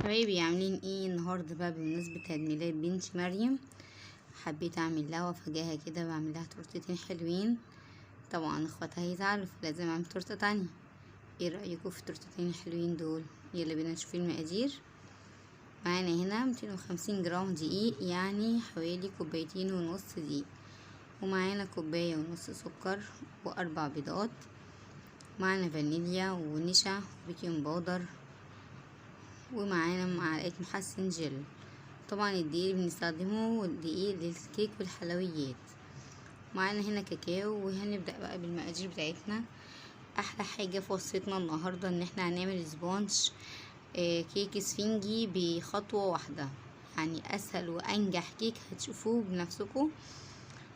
حبايبي عاملين ايه النهارده بقى؟ بمناسبة عيد ميلاد بنتي مريم حبيت اعمل لها وافاجئها كده، بعمل لها تورتتين حلوين. طبعا اخواتها هيزعلوا فلازم اعمل تورته تانية. ايه رايكم في التورتتين الحلوين دول؟ يلا بينا نشوف المقادير. معانا هنا 250 جرام دقيق، يعني حوالي كوبايتين ونص دقيق، ومعانا كوباية ونص سكر واربع بيضات، معانا فانيليا ونشا وبيكنج باودر، ومعانا معلقة محسن جل. طبعا الدقيق اللي بنستخدمه دقيق للكيك والحلويات. معانا هنا كاكاو. وهنبدأ بقى بالمقادير بتاعتنا. احلى حاجة في وصفتنا النهاردة ان احنا هنعمل sponge كيك اسفنجي بخطوة واحدة، يعني اسهل وانجح كيك هتشوفوه بنفسكم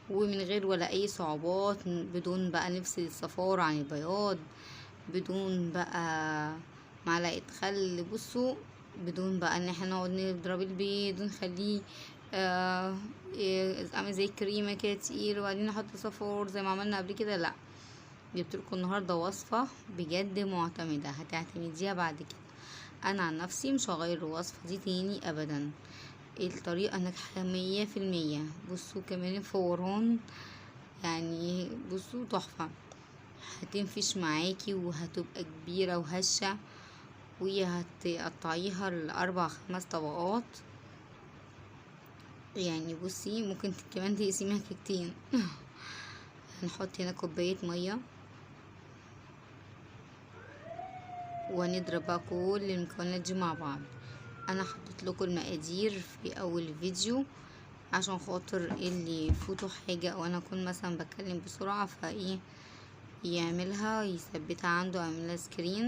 ومن غير ولا اي صعوبات، بدون بقى نفصل الصفار عن البياض، بدون بقى معلقة خل، بصوا بدون بقى ان احنا نقعد نضرب البيض ونخليه عامل زي الكريمة كده تقيل وبعدين نحط صفار زي ما عملنا قبل كده. لا، جبت لكم النهارده وصفة بجد معتمدة هتعتمديها بعد كده. انا عن نفسي مش هغير الوصفة دي تاني ابدا، الطريقة ناجحة 100%. بصوا كمان الفوران يعني بصوا تحفة، هتنفش معاكي وهتبقى كبيرة وهشة، وهتقطعيها لأربع خمس طبقات. يعني بصي ممكن كمان تقسميها كيكتين. هنحط هنا كوباية مية وهنضرب بقى كل المكونات دي مع بعض. انا حطيت لكم المقادير في اول فيديو عشان خاطر اللي يفوتوا حاجة او انا اكون مثلا بتكلم بسرعة فايه يعملها يثبتها عنده، يعملها screen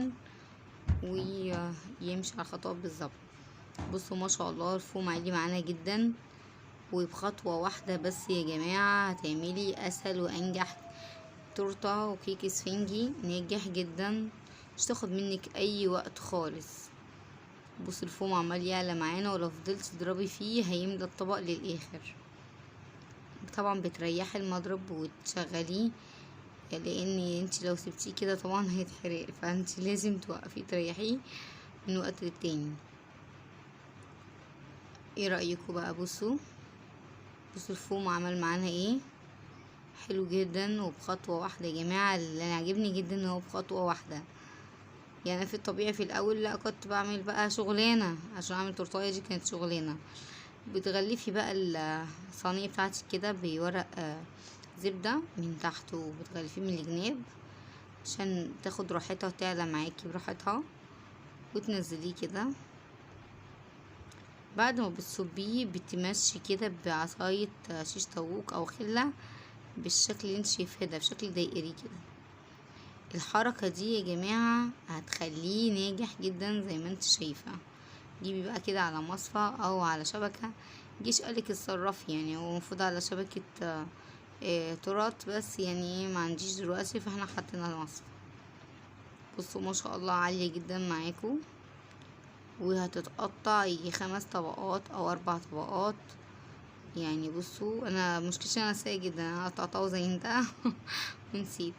ويمشي على الخطوات بالظبط. بصوا ما شاء الله الفوم عالي معانا جدا، وبخطوة واحدة بس يا جماعة هتعملي اسهل وانجح تورتة وكيك اسفنجي ناجح جدا، مش تاخد منك اي وقت خالص. بصوا الفوم عمال يعلى معانا، ولو فضلت تضربي فيه هيملى الطبق للاخر. طبعا بتريحي المضرب وتشغليه، لان انت لو سبتيه كده طبعا هيتحرق، فانت لازم توقفيه تريحيه من وقت للتاني. ايه رايكم بقى؟ بصوا الفوم عمل معانا ايه، حلو جدا وبخطوه واحدة يا جماعة. اللي انا عاجبني جدا ان هو بخطوة واحدة. يعني في الطبيعي في الاول لا كنت بعمل بقى شغلانة عشان اعمل تورتايه، دي كانت شغلانة. بتغلفي بقى الصينية بتاعتك كده بورق زبدة من تحت، وبتغلفيه من الجناب عشان تاخد راحتها وتعلى معاكي براحتها، وتنزليه كده. بعد ما بتصبيه بتمشي كده بعصاية شيش طاووق او خله بالشكل اللي انت شايفاه ده، بشكل دائري كده. الحركة دي يا جماعة هتخليه ناجح جدا زي ما انت شايفه. جيبي بقى كده على مصفى او على شبكة، جيش قالك اتصرفي، يعني هو المفروض على شبكة تورت، بس يعني ما عنديش دلوقتي فاحنا حطينا المصفى. بصوا ما شاء الله عالية جدا معاكم، وهتتقطع يجي 5 طبقات او 4 طبقات. يعني بصوا انا مشكلتي انا سيئه جدا، انا قطعتها وزينتها ونسيت.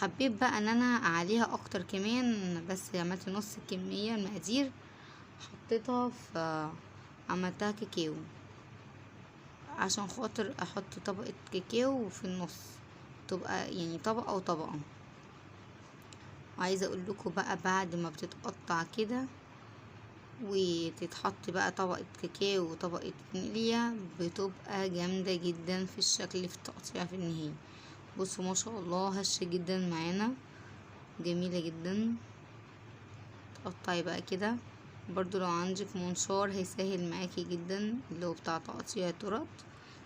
حبيت بقى ان انا اعليها اكتر كمان، بس عملت نص الكمية المقادير حطيتها في عملتها كاكاو عشان خاطر احط طبقه كاكاو في النص، تبقى يعني طبقه وطبقه. وعايزه اقول لكم بقى بعد ما بتتقطع كده وتتحط بقى طبقه كاكاو وطبقه فانيليا، بتبقى جامدة جدا في الشكل في التقطيع في النهاية. بصوا ما شاء الله هشه جدا معانا، جميلة جدا. تقطعي بقى كده، برضو لو عندك منشار هيسهل معاكي جدا اللي هو بتاع تقطيع التورت.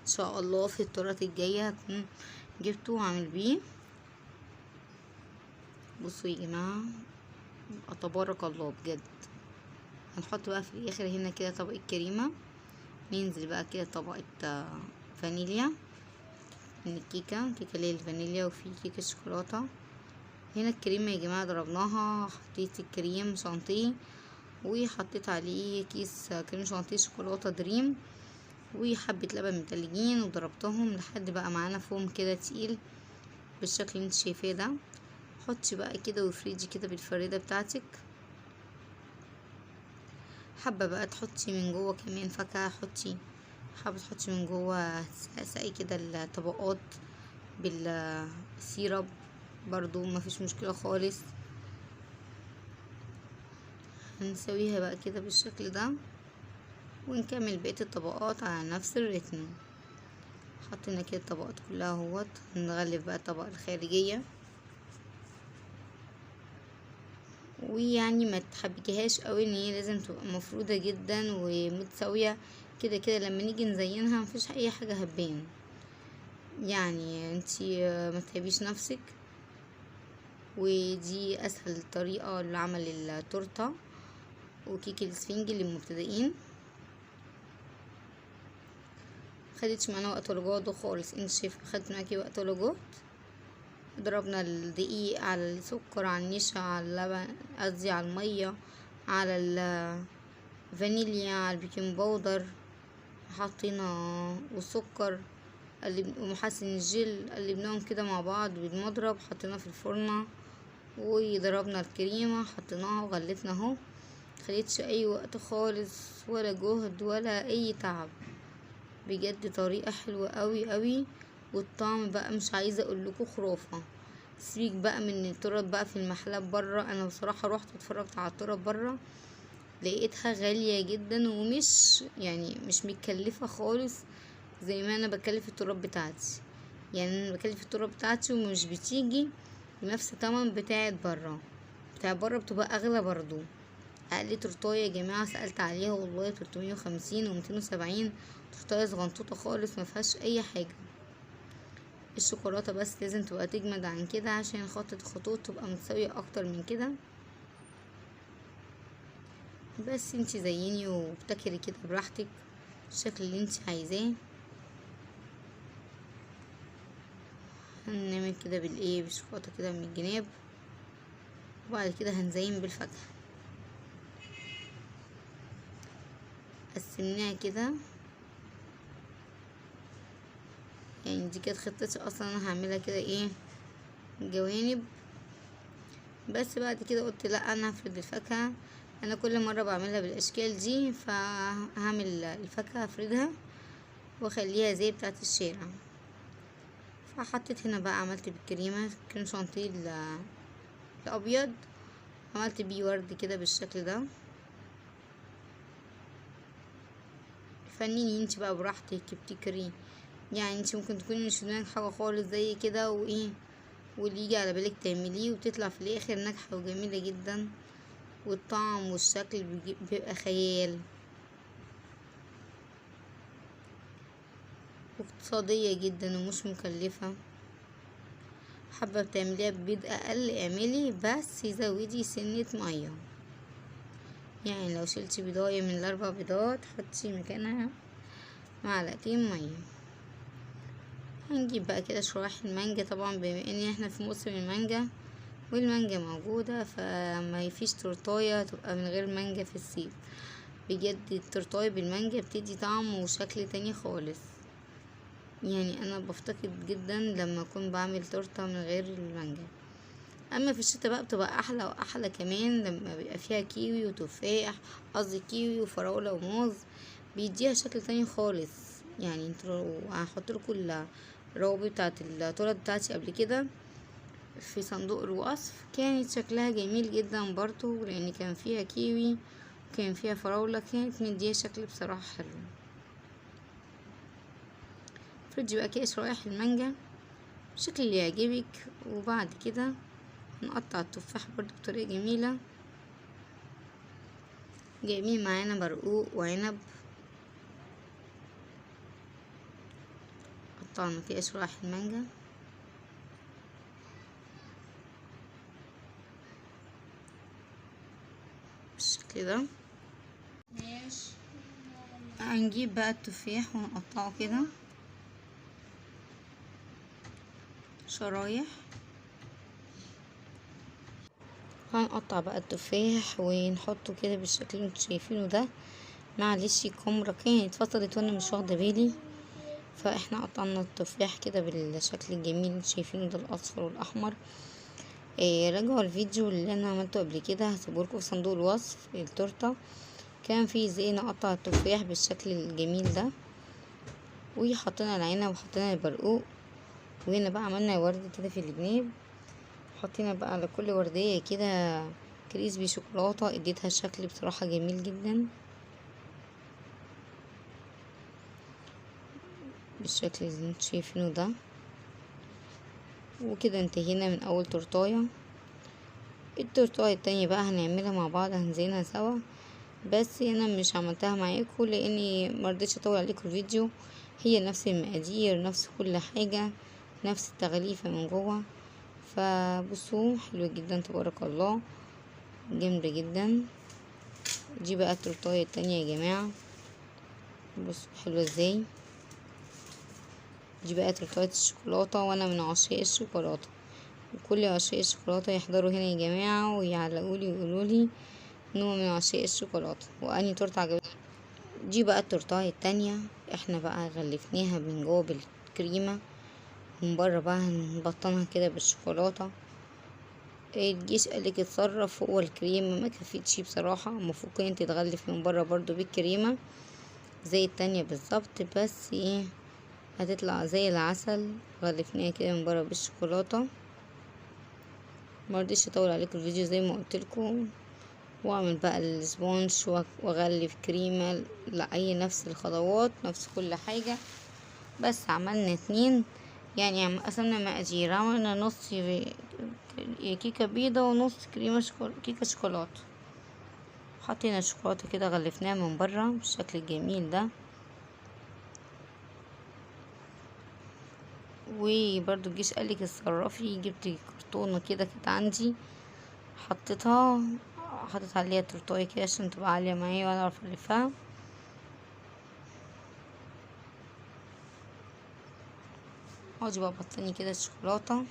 ان شاء الله في التورت الجاية هكون جبته وعامل بيه. بصوا يا جماعة تبارك الله بجد. هنحط بقى في الاخر هنا كده طبقه كريمة، ننزل بقى كده طبقه فانيليا من الكيكه، كيكة اللي هي الفانيليا، وفي كيكة شوكولاتة. هنا الكريمة يا جماعة ضربناها، حطيت الكريم شانتيه وحطيت عليه كيس كريم شانتيه شوكولاتة دريم وحبه لبن متلجين، وضربتهم لحد بقى معانا فوم كده تقيل بالشكل اللي انت شايفاه ده. حطي بقى كده وافردي كده بالفريده بتاعتك. حابة بقى تحطي من جوه كمان فاكهة حطي، حابة تحطي من جوه سقي كده الطبقات بال syrup برضو مفيش مشكلة خالص. هنسويها بقى كده بالشكل ده ونكمل بقية الطبقات على نفس الريتم. حطينا كده الطبقات كلها اهوت. هنغلف بقى الطبقة الخارجية، ويعني ما تحبكيهاش قوي ان هي لازم تبقى مفرودة جدا ومتساوية كده كده. لما نيجي نزينها مفيش اي حاجة هتبان، يعني انتي ما تتعبيش نفسك. ودي اسهل طريقة لعمل التورتة وكيك الاسفنج للمبتدئين. خدتش معانا وقت ولا جهد خالص، انت شايفه خدت معاكي وقت ولا جهد. ضربنا الدقيق على السكر على النشا على اللبن، قصدي على المية، على الفانيليا، على ال baking powder، حطينا والسكر ومحسن الجل، قلبناهم كده مع بعض بالمضرب، حطيناه في الفرن وضربنا الكريمة حطيناها وغلفنا اهو. مخدتش اي وقت خالص ولا جهد ولا اي تعب، بجد طريقه حلوة قوي قوي. والطعم بقى مش عايزه اقول لكم خرافه. سيبك بقى من التورت بقى في المحلات بره، انا بصراحة روحت اتفرجت على التورت بره لقيتها غالية جدا ومش يعني مش متكلفه خالص زي ما انا بكلف التورت بتاعتي. يعني انا بكلف التورت بتاعتي ومش بتيجي بنفس الثمن بتاعت بره، بتاع بره بتبقى اغلى برضو. اقل تورتايه يا جماعة سالت عليها والله 350 و270، تورتايه صغنطوطه خالص ما فيهاش اي حاجة. الشوكولاتة بس لازم تبقى تجمد عن كده عشان خاطر الخطوط تبقى متساوية اكتر من كده. بس انتي زيني وابتكري كده براحتك الشكل اللي انتي عايزاه. هنعمل كده بالايه بالشوكولاته كده من الجناب، وبعد كده هنزين بالفاكهه. قسمناها كده، يعني دي كانت خطتي اصلا انا هعملها كده ايه جوانب، بس بعد كده قلت لا انا هفرد الفاكهة. انا كل مرة بعملها بالاشكال دي، فهعمل الفاكهة هفردها واخليها زي بتاعه الشارع. فحطيت هنا بقى، عملت بالكريمه كريم شانتيه الابيض، عملت بيه ورد كده بالشكل ده. فنيني انت بقى براحتك ابتكري، يعني انت ممكن تكوني مش في دماغك حاجة خالص زي كده وايه واللي يجي على بالك تعمليه، وتطلع في الاخر ناجحة وجميلة جدا، والطعم والشكل بيبقى خيال، واقتصادية جدا ومش مكلفة. حابة بتعمليها ببيض اقل اعملي، بس زودي سنة مية، يعني لو شلتي بيضايه من الاربع بيضات حطي مكانها معلقتين مية. هنجيب بقى كده شرايح المانجا، طبعا بما ان احنا في موسم المانجا والمانجا موجودة، فما فيش تورتايه تبقى من غير مانجا في الصيف. بجد التورتايه بالمانجا بتدي طعم وشكل تاني خالص، يعني انا بفتقد جدا لما اكون بعمل تورته من غير المانجا. اما في الشتا بقى بتبقى احلى واحلى كمان، لما بيبقى فيها كيوي وتفاح، قصدي كيوي وفراوله وموز، بيديها شكل تاني خالص. يعني انتوا هحط لكم الروابط بتاعت التورت بتاعتي قبل كده في صندوق الوصف، كانت شكلها جميل جدا برضو لان كان فيها كيوي وكان فيها فراوله، كانت مديها شكل بصراحة حلو. افردي بقى كده شرايح المانجا بالشكل اللي يعجبك، وبعد كده نقطع التفاح برضو بطريقة جميلة. جايبين معانا برقوق وعنب، قطعنا كده شرايح المانجا. بالشكل ده. ماشي. هنجيب بقى التفاح ونقطعه كده شرايح. هنقطع بقى التفاح ونحطه كده بالشكل اللي انتوا شايفينه ده. معلش الكاميرا كانت فصلت وانا مش واخده بالي، فاحنا قطعنا التفاح كده بالشكل الجميل اللي انتوا شايفينه ده، الاصفر والاحمر. راجعوا الفيديو اللي انا عملته قبل كده، هسيبه لكم في صندوق الوصف. التورتة كان كان في ازاي نقطع التفاح بالشكل الجميل ده، وحطينا العنب وحطينا البرقوق. وهنا بقى عملنا ورد كده في الجناب، حطينا بقى على كل وردية كده crispy شوكولاتة، اديتها شكل بصراحة جميل جدا بالشكل اللي انتوا شايفينه ده. وكده انتهينا من اول تورتايه. التورتايه التانية بقى هنعملها مع بعض، هنزينها سوا، بس انا مش عملتها معاكم لاني مرضتش اطول عليكم الفيديو. هي نفس المقادير، نفس كل حاجة، نفس التغليفة من جوه. فبصوا حلوة جدا تبارك الله، جامدة جدا. دي بقى التورتايه التانية يا جماعة، بصوا حلوة ازاي. دي بقى تورتايه الشوكولاتة، وانا من عشاق الشوكولاتة، وكل عشاق الشوكولاتة يحضروا هنا يا جماعة ويعلقولي ويقولولي ان هو من عشاق الشوكولاتة واني تورته عجبتني. دي بقى التورتايه التانية، احنا بقى غلفناها من جوه بالكريمة، من بره بقى هنبطنها كده بالشوكولاتة. الجيش قالك اتصرف، هو الكريمة ما كفتش بصراحة، المفروض كانت تتغلف من بره برضو بالكريمة زي التانية بالظبط، بس ايه هتطلع زي العسل. غلفناها كده من بره بالشوكولاتة. مرضيش اطول عليكم الفيديو زي ما قلتلكم. واعمل بقى ال sponge واغلف كريمة، لاي نفس الخطوات نفس كل حاجة، بس عملنا اتنين يعني قسمنا مقادير، عملنا نص كيكة بيضة ونص كريمة كيكة شوكولاتة. حطينا الشوكولاتة كده غلفناها من بره بالشكل الجميل ده. وبرضو الجيش قالك اتصرفي، جبت كرتونة كده كانت عندي، حطيتها، حطيت عليها تورتايه كده عشان تبقى عالية معايا وانا اعرف الفها. اقعدي بقى بطني كده الشوكولاتة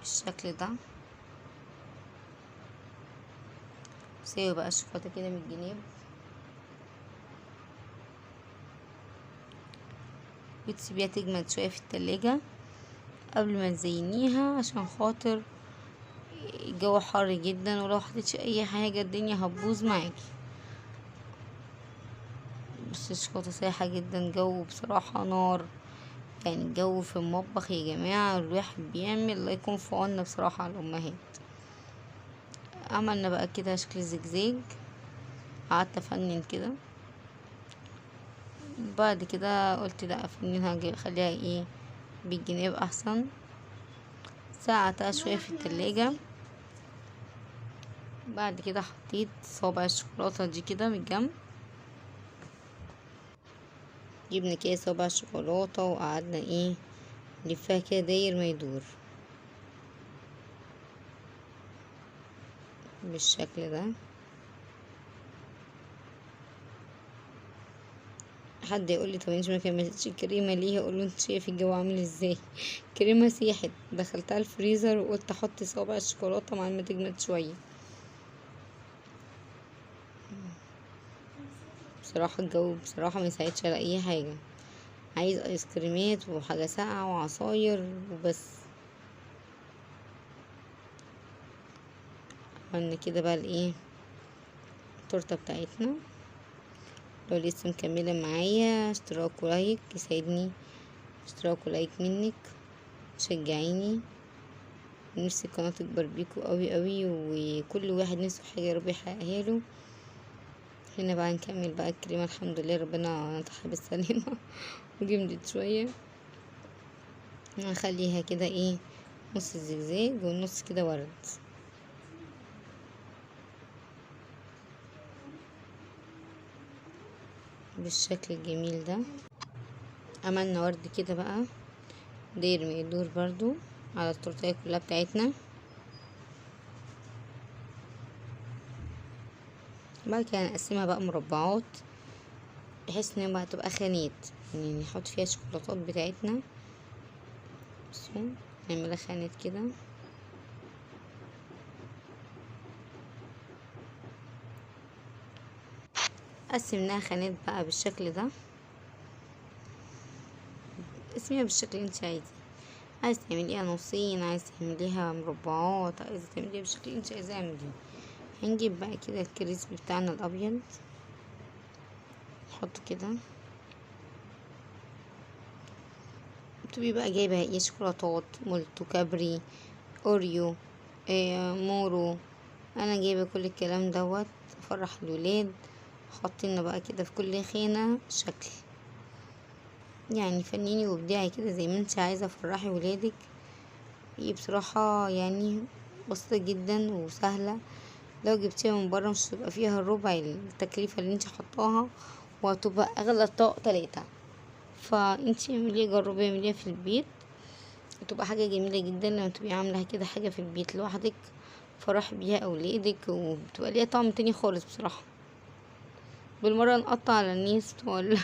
بالشكل ده، سيبي بقى الشوكولاتة كده من الجناب، وتسيبيها تجمد شوية في التلاجة قبل ما تزينيها، عشان خاطر الجو حر جدا، ولو حطيتش اي حاجة الدنيا هتبوظ معاكي. بس الشوكولاتة سايحه جدا، جو بصراحة نار يعني، الجو في المطبخ يا جماعة الواحد بيعمل الله يكون في عوننا بصراحة على الامهات. عملنا بقى كده شكل زجزاج، قعدت افنن كده، بعد كده قلت لا افننها خليها ايه بالجناب احسن. ساعتها شوية في التلاجة. بعد كده حطيت صوابع الشوكولاتة دي كده من الجنب، جبنا كده صوابع الشوكولاتة وقعدنا ايه نلفها كده داير ما يدور بالشكل ده. حد يقول لي طب انت ما كملتش الكريمة ليه؟ اقول له انت شايف الجو عامل ازاي، الكريمة سيحت، دخلتها الفريزر وقلت احط صوابع الشوكولاتة مع ما تجمد شوية. بصراحة الجو بصراحة ما يساعدش على اي حاجة، عايز ايس كريمات وحاجه ساقعه وعصاير وبس. عملنا كده بقى الايه التورتة بتاعتنا. لو لسه مكملة معايا اشتراك و like يساعدني، اشتراك و like منك شجعيني، نفسي القناة تكبر بيكو قوي قوي، وكل واحد نفسه حاجة يا رب يحققها له. هنا بقى نكمل بقى الكريمة، الحمد لله ربنا نطحها بالسلامة وجمدت شوية. هنخليها كده ايه نص زجزاج والنص كده ورد. بالشكل الجميل ده. عملنا ورد كده بقى داير ما يدور برضو على التورتيه كلها بتاعتنا. بعد كده هنقسمها بقى مربعات بحيث ان بقى تبقى خانات، يعني نحط فيها الشوكولاتات بتاعتنا. بصوا نعملها خانات كده. قسمناها خانات بقى بالشكل ده، قسميها بالشكل اللي انت عايزاه، عايز تعمليها نصين، عايز تعمليها مربعات، عايزه تعمليها بالشكل اللي انت عايزاه اعمليه. هنجيب بقى كده ال crispy بتاعنا الابيض، نحطه كده. تبقي بقى جايبه ايه، شوكولاتات مولتو، كابري، اوريو، مورو. انا جايبه كل الكلام دوت فرح الولاد. حاطيننا بقى كده في كل خانه شكل، يعني فنيني وابدعي كده زي ما انت عايزه، فرحي ولادك. هي بصراحه يعني بسيطه جدا وسهله، لو جبتيها من بره مش هتبقى فيها الربع التكلفه اللي انت حطاها، وهتبقى اغلى طاق 3. فانتي اعمليها، جربي اعمليها في البيت، هتبقى حاجه جميله جدا لما تبقي عامله كده حاجه في البيت لوحدك، فرح بيها اولادك، وبتبقى ليها طعم تاني خالص بصراحه. بالمره نقطع على الناس بتوع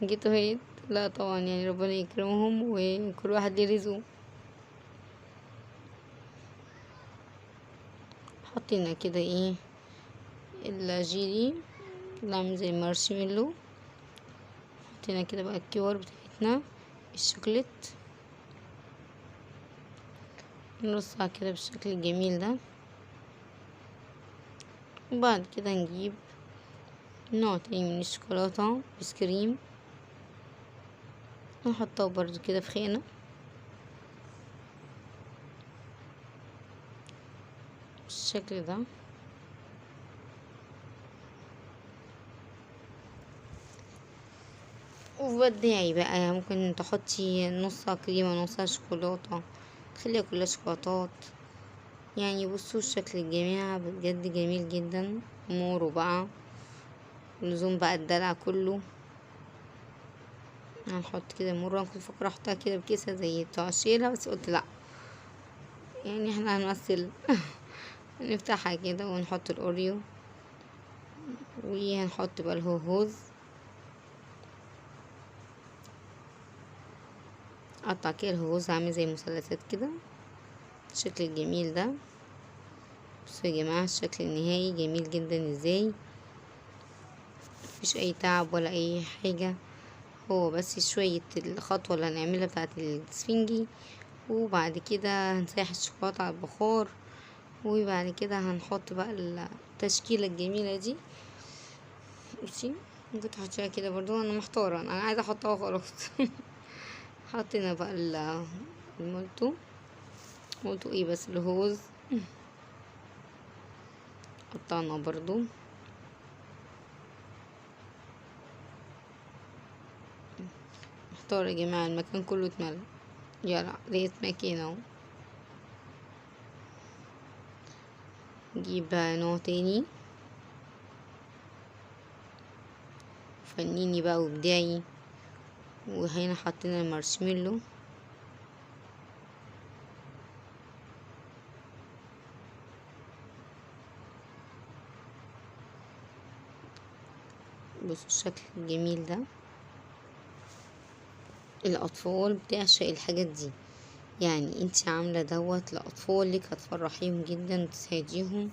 الجيتوهات، لا طبعا يعني ربنا يكرمهم وكل واحد ليه رزقه. حطينا كده ايه الجيلي اللي عامل زي المارشميلو، حطينا كده بقى الكور بتاعتنا الشوكليت، نرصها كده بالشكل الجميل ده. وبعد كده نجيب نوع تاني من الشوكولاتة بسكريم، نحطه برضو كده في خانة بالشكل ده. وبدعي بقى، ممكن تحطي نصها كريمة نصها شوكولاتة، تخليها كلها شوكولاتات. يعني بصوا الشكل الجميع بجد جميل جدا. مورو بقى لزوم بقى الدلع كله. هنحط كده مورو، انا كنت بفكر احطها كده بكيسة زي بتوع الشيلة، بس قلت لا يعني احنا هنمثل. نفتحها كده ونحط الاوريو، وهنحط بقى الهوهوز. قطع كده الهوهوز عامل زي مثلثات كده، الشكل الجميل ده. بصوا يا جماعة الشكل النهائي جميل جدا ازاي، مفيش اي تعب ولا اي حاجة، هو بس شوية الخطوة اللي هنعملها بتاعة السفنجي، وبعد كده هنسيح الشوكولاتة على البخار، وبعد كده هنحط بقى التشكيلة الجميلة دي. بصي ممكن تحطيها كده برضو، انا محتارة، انا عايزة احطها وخلاص. حطينا بقى المولتو، مولتو ايه بس الهوز، قطعنا برضو. محتارة يا جماعة، المكان كله اتملى، يلا لقيت مكان اهو. نجيب بقى نوع تاني، فنيني بقى وابدعي. وهنا حطينا المارشميلو، بصوا الشكل الجميل ده. الاطفال بتعشق الحاجات دي، يعني انتي عامله دوت لاطفالك هتفرحيهم جدا وتسعديهم.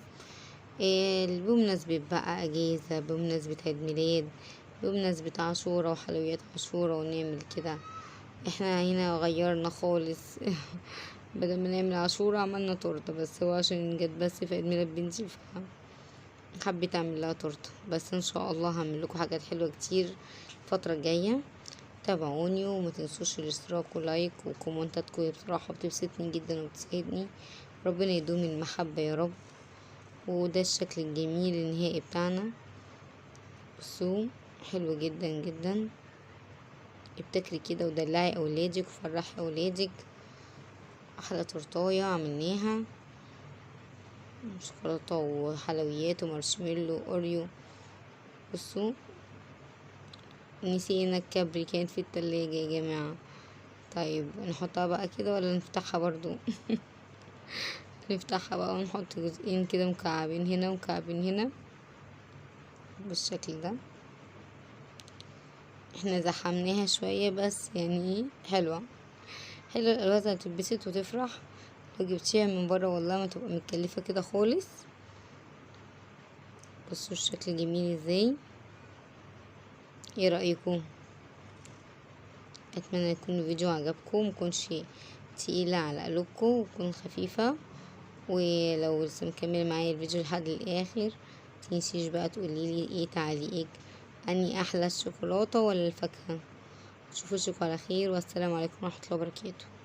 بمناسبه بقى اجازه، بمناسبه عيد ميلاد، بمناسبه عاشوره وحلويات عاشوره، ونعمل كده. احنا هنا غيرنا خالص، بدل ما نعمل عاشوره عملنا تورته، بس هو عشان جت بس في عيد ميلاد بنتي فحبيت اعمل لها تورته. بس ان شاء الله هعمل لكم حاجات حلوه كتير الفتره الجايه، تابعوني وما تنسوش الاشتراك و like وكومنتاتكم، بصراحه بتبسطني جدا وبتسعدني. ربنا يدوم المحبه يا رب. وده الشكل الجميل النهائي بتاعنا، بصوا حلو جدا جدا. ابتكري كده ودلعي اولادك وفرحي اولادك. احلى تورتايه عملناها، شوكولاته وحلويات ومارشميلو واوريو. بصوا نسينا الكابري كانت في التلاجة يا جماعة، طيب نحطها بقى كده ولا نفتحها برضو؟ نفتحها بقى ونحط جزئين كده، مكعبين هنا ومكعبين هنا بالشكل ده. احنا زحمناها شوية بس يعني حلوة، حلوة الالوان، هتتبسط وتفرح. لو جبتيها من بره والله ما تبقى متكلفة كده خالص. بصوا الشكل جميل ازاي، ايه رأيكم؟ اتمنى يكون الفيديو عجبكم، ميكونش تقيلة على قلوبكم وتكون خفيفة. ولو لسه مكمل معايا الفيديو لحد الاخر، متنسيش بقى تقوليلي ايه تعليقك، اني احلى الشوكولاتة ولا الفاكهة. اشوفكم على خير، والسلام عليكم ورحمة الله وبركاته.